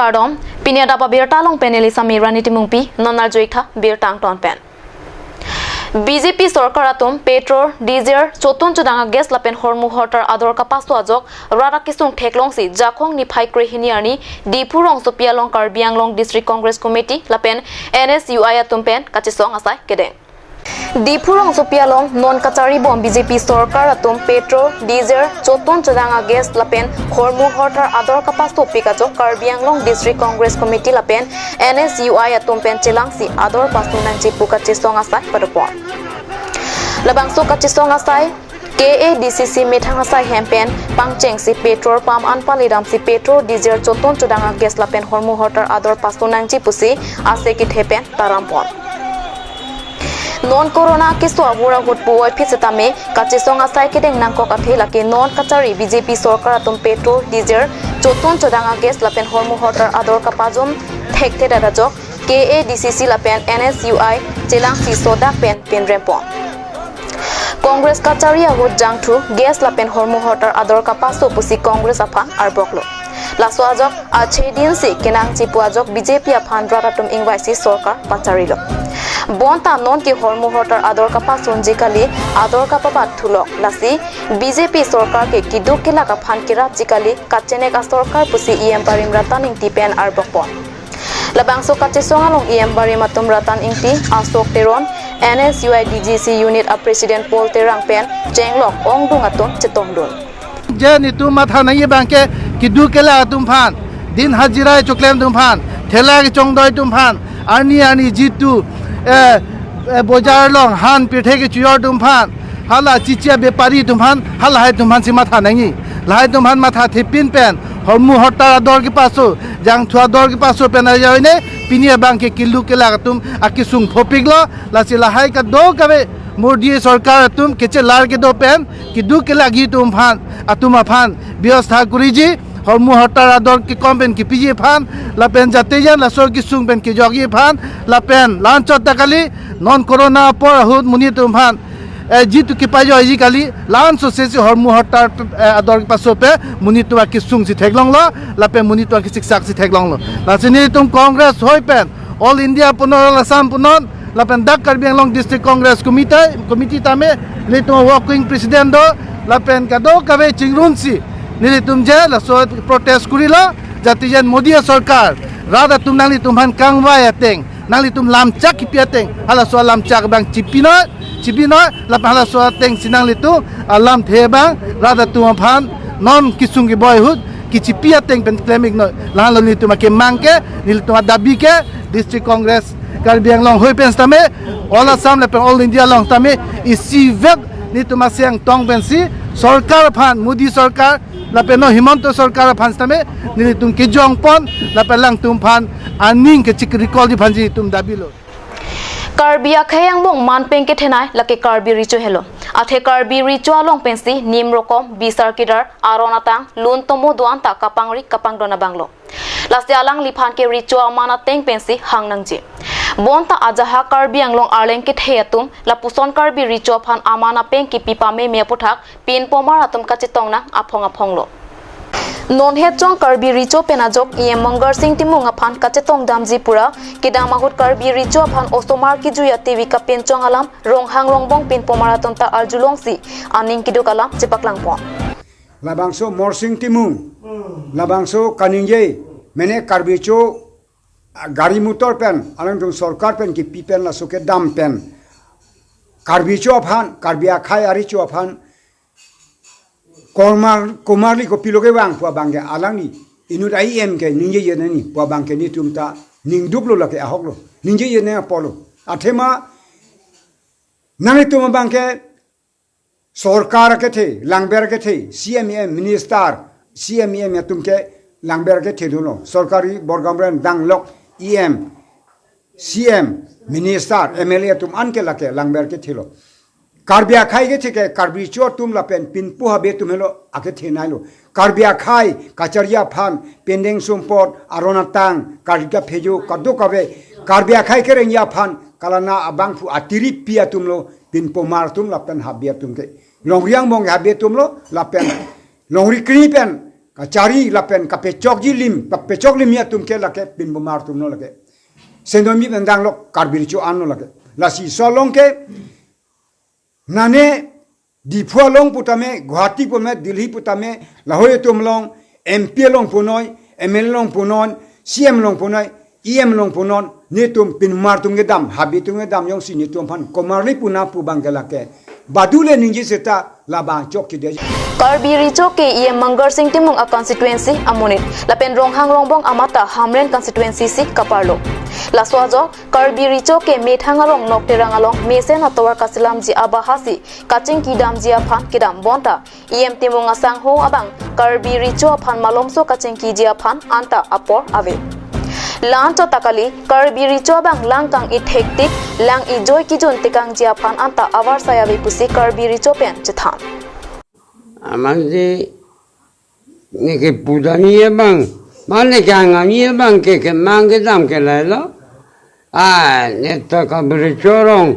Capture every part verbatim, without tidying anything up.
Kardom, pini adap abirta along pen neli Sami Rani Timungpi, non arju-ik tha birta angton pen. B J P sorkar atum petrol, diesel, chotun chodang agas lapen hormu hortar ador kapaso ajok rat akesung theklongsi Jakhong niphai krehini arni Diphu rongsopi along Karbi Anglong District Congress Committee lapen N S U I atum pen kachesong asai kedeng. Diphu rongsopi along non kachari bom B J P sorkar atum petrol, diesel, chotun chodang agas lapen hormu hortar ador kapasopik ajok Karbi Anglong District Congress Committee lapen N S U I atum pen chelangsi ador paso nangji pu kachesong asai padopon. Labangso kachesong asai K A D C C methang asai hem pen pangchengsi petrol pump an pali damsi petrol, diesel, chotun chodang agas lapen hormu hortar ador paso nangji pusi ase kethe pen tarampon. Non corona keso avur ahut puvoiphit setame kachesong asai kedeng nangkok athe lake non kachari B J P sorkar atum petrol, diesel, chotun chodang agas lapen hormu hortar ador kapajom thekthe det ajok K A D C C lapen N S U I chelangsi sodak pen pinrempon. Congress kachari ahut jangthu gas lapen hormu hortar ador kapaso pusi Congress aphan arboklo. Laso ajok achedinsi kenangji pu ajok B J P aphan rat atum ingvaisi sorkar pacharilo. Bonta non ke hormu hortar ador kapasonji kali, ador kapabat thulok, lasi B J P sorkar ke keduk kelak aphan kerapji kali, kachenek asorkar pusi E M barim Ratan Ingti pen arbokpon. Labangso kachesong along E M barim atum Ratan Ingti, Ashok Teron, N S U I D G C unit a president Paul Terang pen chenglok ongdung atum chetongdun. Je netum matha nangji abangke keduk kelak atum aphan, din hajira choklem atum aphan, thela kechongdoi atum aphan, arni arni jitu, eh, eh, bojar along han pirthe kechojor atum aphan, hala chichia bepari atum aphan, halahai atum aphansi matha nangji. Lahai atum aphan mathathepin pen hormu hortar ador kepaso, jangthu ador kepaso pen ajoine pini abangke keduk kelak atum akesung phopiklo. Lasi lahai kadokave Modi sorkar atum kechelar kedo pen keduk kelakji atum aphan, atum aphan biostha kuriji, hormu hortar ador kekom pen kepiji aphan, lapen jate jan laso kesung pen kejokji aphan, lapen la-anchot ta kali, non corona apor ahut monit atum aphan, eh, jitu kepajoiji kali, la-an sosesi hormu hortar, eh, ador kepaso pen monit atum akesungsi theklonglo, lapen monit atum akesiksaksi theklonglo. Lasi netum Congress hoi pen All India punon, All Assam punon, lapen dak Karbi Anglong District Congress Committee, Committee tame, netum working president do, lapen kadokave chingrumsi nelitum je laso protest kurilo, jate jan Modi sorkar rat atum nanglitum aphan kangvai ateng, nanglitum lamchak kipi ateng, halaso alamchak abang chipinoi, chipinoi, lapen halaso atengsi nanglitum alamthe abang rat atum aphan non kesung keboi ahut kechipi ateng pen klem-iknoi. Lahenlo netum akemang ke, netum adabi ke, District Congress Karbi Anglong hoi pen setame, All Assam lapen All India along setame, isivet netum aseng tong pensi sorkar aphan, Modi sorkar lapen non Himanta sorkar aphan setame netum kejongpon, lapen alangtum aphan aning kechikri kolji aphansi netum dabilo. Karbi akhei angbong manpeng kethenei lake Karbi Recho helo. Athe Karbi Recho along pensi nim rokom, bisar kidar, aron atang, lun tomo do-an ta kapangri kapangdon abanglo. Lasi alangliphan ke Recho aman ateng pensi hang nangji. Bonta ajahak Karbi Anglong arleng kethe atum lapuson Karbi Recho aphan aman apeng kipi pameme aputhak pinpomar atum kachetong nang aphong aphonglo. Non het chong Karbi Recho pen ajok E M Mangarsing Timung aphan kachetong damji pura, kedam ahut Karbi Recho aphan osomar kejui atevi kapinchong alam Ronghang Rongbong pinpomar atum ta arjulongsi aning keduk alam chepaklangpon. Labangso Morsing Timung, labangso kaningje, mene Karbi Recho, ah, gari motor pen, alangtum sorkar pen kipi pen laso kedam pen, Karbi Recho aphan, Karbi akhei arecho aphan, kormar, komarli kopilo kevang pu abangke alangli inut E M ke ningjeje nangji pu abangke netum ta ningduklo lake ahoklo. Ningjeje nang apotlo. Athema nanglitum abangke sorkar kethe, langber kethe, C M, E M, minister, C M, E M atum ke langber kethe dunlo. Sorkari borgam ren danglok E M, C M, minister, M L A atum anke lake langber kethelo. Karbi akhei kethe ke Karbi Recho atum lapen pinpo habe atum helo akethe neilo. Karbi akhei kacharji aphan, pendeng sumpot, aron atang, karja phejo, kadokave, Karbi akhei kerengji aphan, kalana abangphu atiripi atumlo, pinpomar atum lapen habe atum ke. Longri angbong habe atumlo, lapen longri kri pen, kachari lapen kapechokji lim, kapechok limji atum ke lake pinbomar atumlo lake. Senomi pen danglok Karbi Recho anlo lake. Lasi laso along ke nane Diphu along putame, Guwahati putame, Delhi putame, lahei atum along, M P along punoi, M L A along punon, C M along punoi, E M along punon, netum pinmar atum kedam, habe atum kedam jongsi netum aphan komarli puna pu abang ke lake. Badu le ningje seta labang chokche dei. Karbi Recho ke E M Mangar Sing Timung a constituency amonit. Lapen Ronghang Rongbong amat ta Hamren constituency si kaparlo. Laso ajok Karbi Recho ke methang along Nokterang along mesen atovar kaselamji abahasi kachingki damji aphan kedam bonta E M Timung asangho abang Karbi Recho aphan malomso kachingkiji aphan anta apor ave. La-anchot ta kali, Karbi Recho abang lang kang-ithektik, lang ijoi kijun tekangji aphan anta avarsai ave pusi Karbi Recho pen chethan. Amatsi ne kepudamji abang, mane kehangdamji abang ke kemang kedam ke lahelo. Ah, ne ta Karbi Recho arong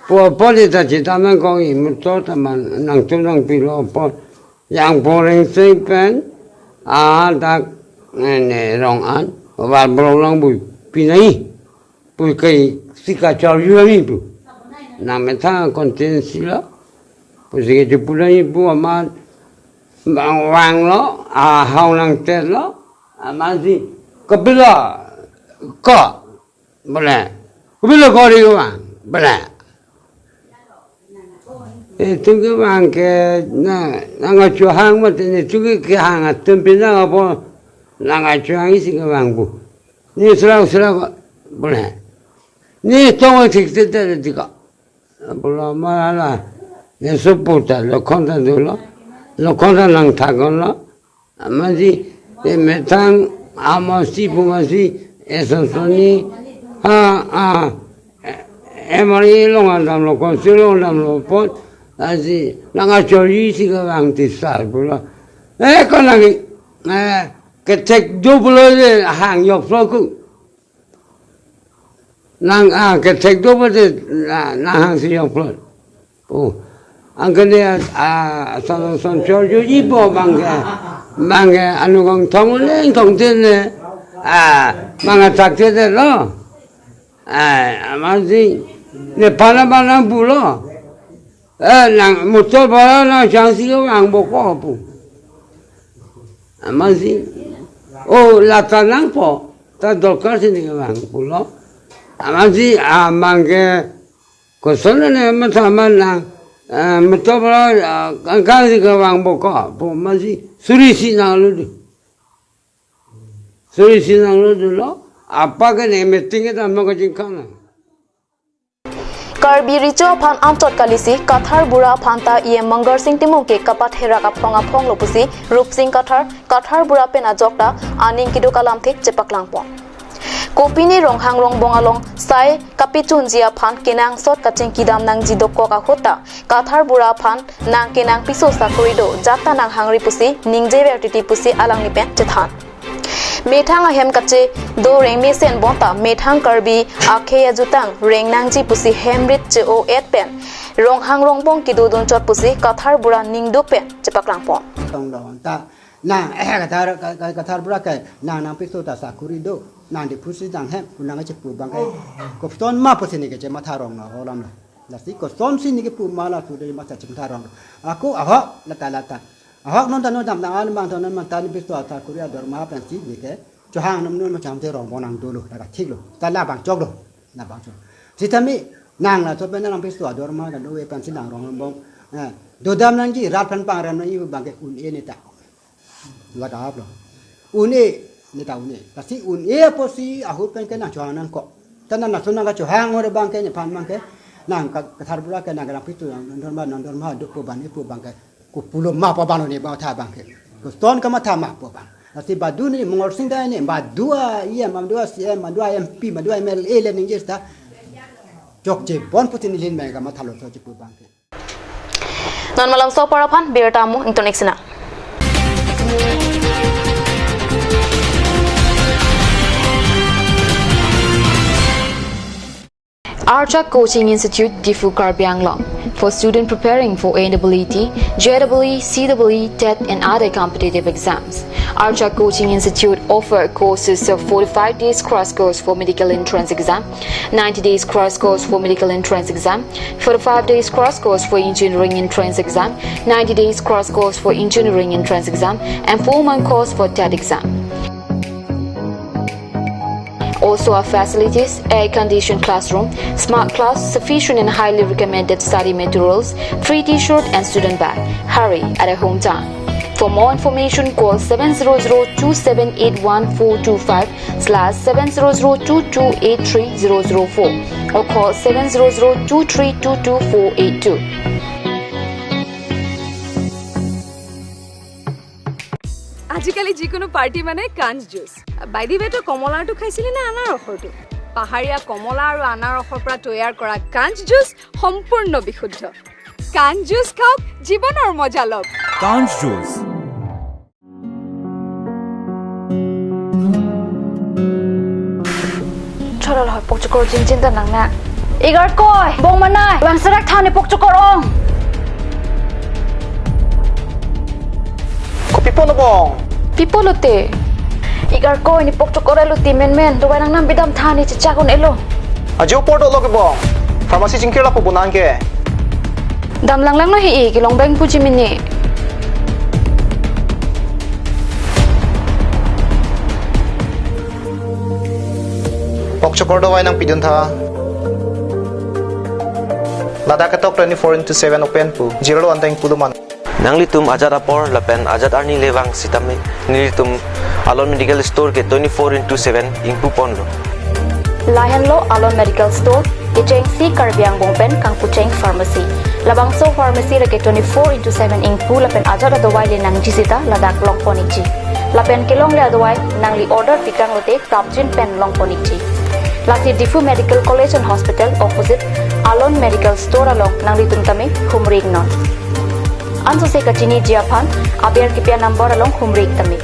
pu apot ne ta chedam nangkok, imotor ta man nangtum nangpilo apot. Yang Pong Rengseng pen, ah, dak, ne, ne, rong an, war brok lang bui pinai. Pu ke si kachor yu ami pu. Nang methang constituency lo. Pusi kachepudamji pu amat bang vanglo, ahong nangtetlo, amatsi kopilo ko, bole. Kopilo ko ri vang, bole. Eh, tum kevang ke na, nang achohang mati ne, tum kehang atum pinang apo, nang achohang isi kevang pu. Ne sera sera ko, bole. Ne tong thik te te te ka. Bole ma la. Ne sopo ta, lokhon ta dolo. Lokhon ta nangthak lo. Amatsi, ne methang, amatsi pu amatsi, eson soni, ha, ha, M R A along damlo, council along damlo apot, amatsi, nang achorji si kevang tisa pulo. Eh, ko nang, eh, kethek do pulo le hang yok lo ku. Nang, ah, kethek do pulote, ah, nang hangsi yong plot. Oh, angkene, ah, son, son chor joji po abang ke, abang ke anu kong thong leng thong tin ne, ah, abang athak te te lo. Ah, amatsi, ne pala pala pulo. Eh, nang motor pala nang changsi kevang boko pu. Amatsi, oh, lata nangpo, ta dorkar si ne kevang pulo. Amatsi, ah, abang ke, koson ne matha man nang, eh, motor pala, ah, kang kang si kevang boko pu, amatsi, suri si nanglo du. Suri si nanglo dulo, apa ke ne meeting ke tamo kachingkang nang. Karbi Recho aphan anchot kalisi Kathar Bura aphan ta E M Mangar Sing Timung ke kapatherak aphong aphong lo pusi Rupsing Kathar, Kathar Bura pen ajok ta aning keduk alamthe chepaklangpon. Kopine Ronghang Rongbong along sai kapechunji aphan kenangsot kachingki dam nangji dokok ahut ta Kathar Bura aphan nang kenangpiso sakori do, jat ta nang hangri pusi ningjever titi pusi alangli pen chethan. Methang ahem kachedo reng mesen bonta methang Karbi akhei ajutang reng nangji pusi hem rit che-o-et pen Ronghang Rongbong kedodun chot pusi Kathar Bura ningduk pen chepaklangpon. Tong do ta nang, eh, Kathar, Ka-, Ka-, Kathar Bura ke nang nangpiso ta sakori do, nang Diphu si nang hem pu nang chepu abang ke. Koson ma pusi ne kechematha rong lo alam lo. Lasi kosonsi ne kepu ma la tu de masa chematha rong. Ako ahok lata lata. Ahok non ta non dam nang an bang ton non bang ta ne piso ta Korea dorma pensi ne ke. Chohang nom non ma cham te rong bon nang dolo, la thik lo. Ta labang chok lo. Labang chok. Sitame nang la to pen nangpiso dorma ka do we pensi nang rong bong. Eh, dodam nangji rat pen pangrem nangji abang ke un-e ne ta. Ladap lo. Un-e, ne ta un-e. Lasi un-e apotsi ahut pen ke nang chohang nangkok. Ta nang lason nang kachohang ore abang ke nephan abang ke. Nang Ka-, Kathar Bura ke nang nangpiso nang dorma nang dorma do pu abang ne pu abang ke. Kopulo ma pu abang lo ne ba tha abang ke. Koson kamatha ma pu abang. Lasi badu ne Mangar Sing ta ne badu a E M, badu a C M, badu a M P, badu a M L A le ningje ta. Chokche bon putin lin me kamathalo so chepu abang ke. Non malom so para aphan birta mo ington eksena. Archak Coaching Institute, Diphu, Karbi Anglong. For student preparing for N E E T, J E E, C E E, TET and other competitive exams, Archa Coaching Institute offer courses of forty-five days crash course for medical entrance exam, ninety days crash course for medical entrance exam, forty-five days crash course for engineering entrance exam, ninety days crash course for engineering entrance exam, and four-month course for TET exam. Also our facilities: air-conditioned classroom, smart class, sufficient and highly recommended study materials, free T-shirt and student bag. Hurry at a home time. For more information, call seven zero zero two seven eight one four two five slash seven zero zero two two eight three zero zero four or call seven zero zero two three two two four eight two. আজিকালি যিকোনো পাৰ্টি মানে কাঞ্চ juice. By the ৱে, তই কমলাৰটো খাইছিলি নে আনাৰসৰটো? পাহাৰীয়া কমলা আৰু আনাৰসৰ পৰা তৈয়াৰ কৰা কাঞ্চ জুচ সম্পূৰ্ণ বিশুদ্ধ। কাঞ্চ জুচ খাওক, জীৱনৰ মজা লওক। কাঞ্চ juice. Chorol hoi pokchokor jinjin ta nang na. Igarkoi, bong manai, vang serak than ne pokchokor ong. Kopi pon bong? Pi pulote? Igarkoi, ne pokchokor elo ti menmen, dovai nangnam bidam than ne chechak un-elo. Ajo apor dolo ke bong. Pharmacy chingkir lapu bonang ke. Dam langlanglo he-e, kelong beng puji mene. Pokchokor dovai nangpidun tha. Ladak ketok twenty-four into seven open pu. Jirlo anteng pulo man. Nanglitum ajat apor lapen ajat arni le vang sitame nelitum Alon Medical Store ke twenty-four into seven ingpu ponlo. Lahenlo Alon Medical Store, kechengsi Karbi angbong pen kangpucheng pharmacy. Labangso pharmacy lake twenty-four into seven ingpu lapen ajat adovai le nangji sita ladak long pon ikji. Lapen kelongle adovai nangli order pikang lote prapjin pen long pon ikji. Lasi Diphu Medical College and Hospital opposite Alon Medical Store along nanglitum tame humri iknon. Ansose kachiniji aphan aber kipi a-number along humri ik tame.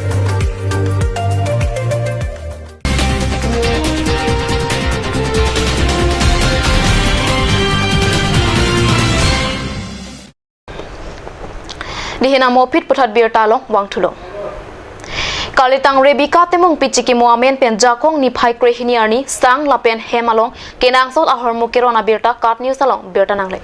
Dihina mopit puthat birta along vangthulo. Kalitang Rebecca Timungpi chikimo amen pen Jakong niphai krehini arni sang lapen hem along kenangsot ahormu keron abirta KAT News along birta nangle.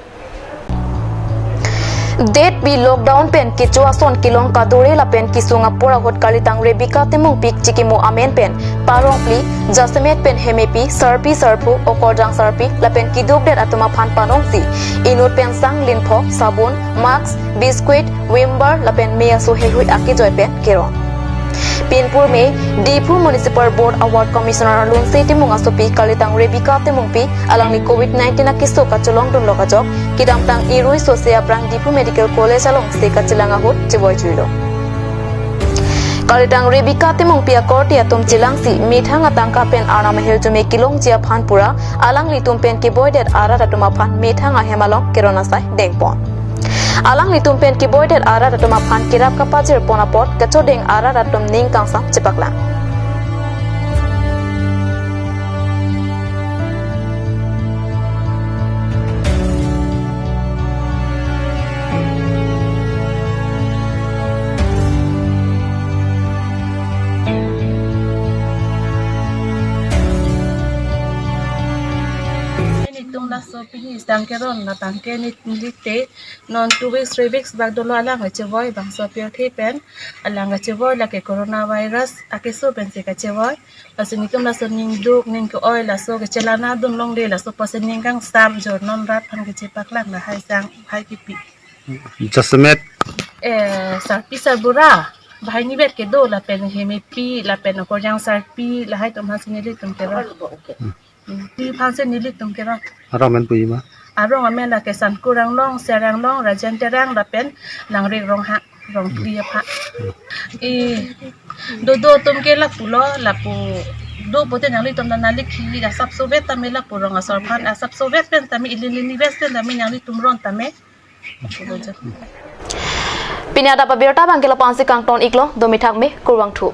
Date pi lockdown pen kecho ason kelong kadore lapen kesung apor ahut Kalitang Rebecca Timungpi chikimo amen pen parong phli, jasemet pen hemepi, sarpi sarpo, okorjang sarpi lapen keduk det atum aphan panongsi inut pen sang linphok, sabun, mask, biscuit, vimbar lapen me aso heihui akejoi pen keron. Pinpur me, Diphu Municipal Board a-Ward Commissioner Lunse Timung asopi Kalitang Rebecca Timungpi alangli covid nineteen akeso kacholongdunlo ajok, kedamtang irui sose aphrang Diphu Medical College alongsi kachelang ahut chevoi chuilo. Kalitang Rebecca Timungpi akorte atum chelangsi methang atangka pen arnam ahirjume kelongji aphan pura alanglitum pen keboidet arat atum aphan methang ahem along keron asai dengpon. Alanglitum pen keboidet arat atum aphan kerap kapajir pon apot kachodeng arat atum ning kangsam chepaklang. Nelitum laso pini sang keron, la tangke neli te non two weeks, three weeks bak dolo alang kachevoi, bangso apirthe pen alang kachevoi, lake coronavirus akeso pensi kachevoi. Lasi nelitum laso ning duk ning ke-oi laso kachelana dun longle, laso pusi ning kangsam jor non rat aphan kachepaklang lahai sang hai kipi. Jasemet. Eh, sarpi sarbura bahai nivet kedo lapen hemepi lapen okorjang sarpi lahai atum aphansi nelitum keron. Hmm. Pi aphansi nelitum keron. Arong amen puji ma? Arong amen lake Sanku Ranglong, Ser Ranglong, Rajen Terang lapen Langrik Ronghang, rong phli aphan. Eh, dodo atum ke lapulo, lapu do pute nanglitum ta nangli khili asap sovet tame lapu rong asor aphan asap sovet pen tame ilin lin nivet pen tame nanglitum ron tame. Pini adap abirta abangke la-ansi kangton iklo, do mithak me, kurvangthu.